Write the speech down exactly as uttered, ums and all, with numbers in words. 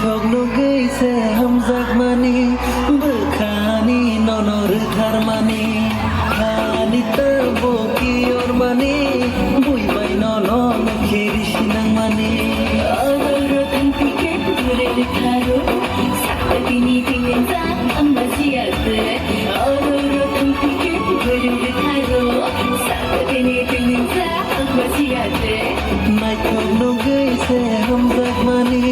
Nugwi se hamjakmani, bwkhani nono rwtharmani, hani tabuk kiyormani, buibai nono nukhe risi nangmani. Oro oro thangphi khe bwrwi rwtharo, sakta tini tini jak ang bajiya twi. Oro oro thangphi khe bwrwi rwtharo, sakta tini tini jak ang bajiya twi. Naithok nugwi se hamjakmani,